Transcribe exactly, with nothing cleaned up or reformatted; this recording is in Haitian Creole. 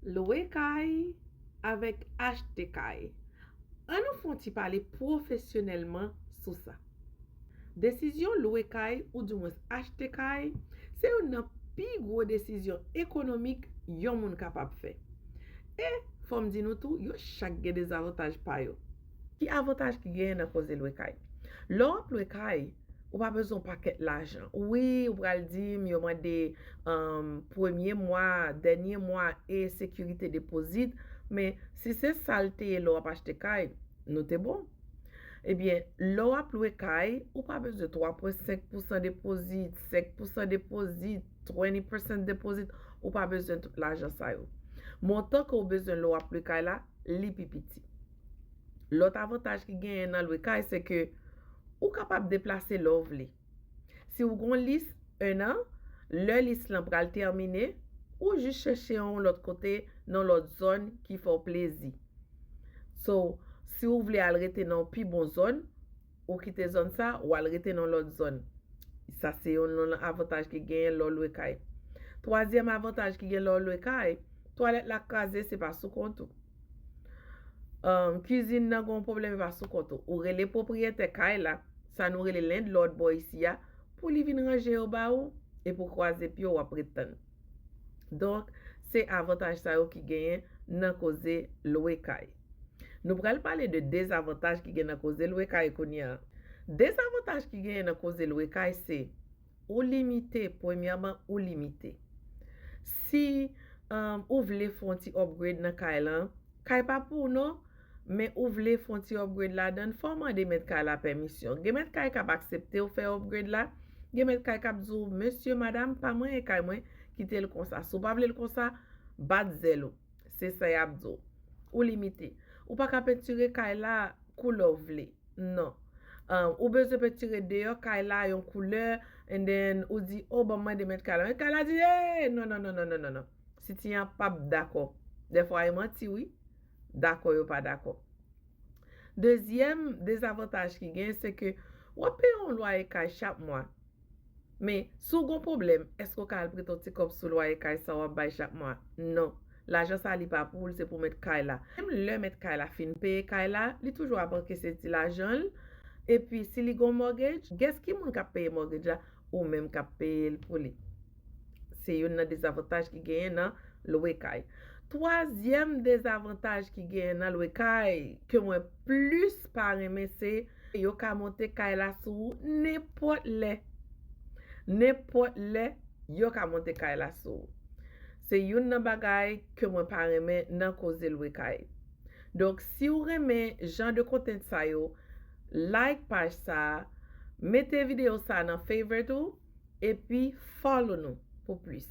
Lwe kay avèk achte kay. Ann nou fè yon ti pale pwofesyonèlman sou sa. Desizyon lwe kay oudimwens achte kay se youn nan pi gwo desizyon ekonomik yon moun kapab fè. E fò m di nou tou, yo chak gen dezavantaj pa yo. Ki avantaj ki genyen nan koze lwe kay? Lè w ap lwe kay, ou pa bezwen yon pakèt lajan. Wi, ou pral di m yo mande um, premye mwa, dènye mwa e sekirite depozit, men si se sa l te ye lè w ap achte kay, nou te bon. Ebyen, lè w ap lwe kay, ou pa bezwen twa pwen senk pousan depozit, senk pousan depozit, twenty percent depozit, ou pa bezwen tout lajan sa yo. Montan ke w bezwen lè w ap lwe kay la, li pi piti. Lòt avantaj ki genyen nan lwe kay, se ke ou kapab deplase lè w vle. Si w gon lis en an, lè lis lan pral tèmine, ou jis chèche yon lòt kote nan lòt zòn ki fè w plezi. So, si w vle al rete nan yon pi bon zòn, ou kite zòn sa, ou al rete nan lòt zòn. Sa se yon nan avantaj ki genyen lè w lwe kay. Twazyèm avantaj ki gen lè w lwe kay, twalèt la kraze, se pa sou kont ou. Um, kizin nan gon pwoblèm, e pa sou kont ou. Ou rele pwopriyetè kay la, sa nou rele landlord bò isi a, pou li vin ranje yo ba ou, e pou kwaze pye w ap ret tann. Donk, se avantaj sa yo ki genyen nan koze lwe kay. Nou pral pale de dezavantaj ki gen nan koze lwe kay kounye a. Dezavantaj ki genyen nan koze lwe kay se ou limite, premyèman, ou limite. Si um, ou vle fè yon ti upgrade nan kay lan, kay pa pou ou non, men ou vle fè yon ti upgrade ladan l, fò w mande mèt kay la pèmisyon. Gen mèt kay k ap aksepte w fè upgrade la, gen mèt kay k ap di w, mesye, madanm, pa manyen kay mwen, kite l konsa. Si w pa vle l konsa, bat zèl ou. Se sa y ap di w. Ou limite. Ou pa ka pentire kay la koulè w vle. Non. Um, ou bezwen pentire deyò kay la yon koulè, and then ou di, oh, ban m mande mèt kay la. Mèt kay la di, hey, non, non, non, non, non, non, non. Siti an p ap dakò. Dèfwa, e manti, wi. Dakò, yo pa dakò. Dezyèm dezavantaj ki gen, se ke w ap peye yon lwaye kay chak mwa. Men, si w gon pwoblèm, èske w ka al prete yon ti kòb sou lwaye kay sa w ap bay chak mwa? Non. Lajan sa li pa pou ou, se pou mèt kay la. Menm lè mèt kay la fin peye kay la, li toujou ap ankese ti lajan l. Epi, si li gon mortgage, guess ki moun k ap peye mortgage la? Ou menm k ap peye l pou li. Se youn nan dezavantaj ki genyen nan lwe kay. Twazyèm dezavantaj ki genyen nan lwe kay ke mwen plis pa renmen se yo ka monte kay la sou ou nenpòt lè. Nenpòt lè, yo ka monte kay la sou ou. Se youn nan bagay ke mwen pa renmen nan koze lwe kay. Donk, si w renmen jan de content sa yo, like paj sa, mete videyo sa nan favorite ou, epi follow nou pou plis.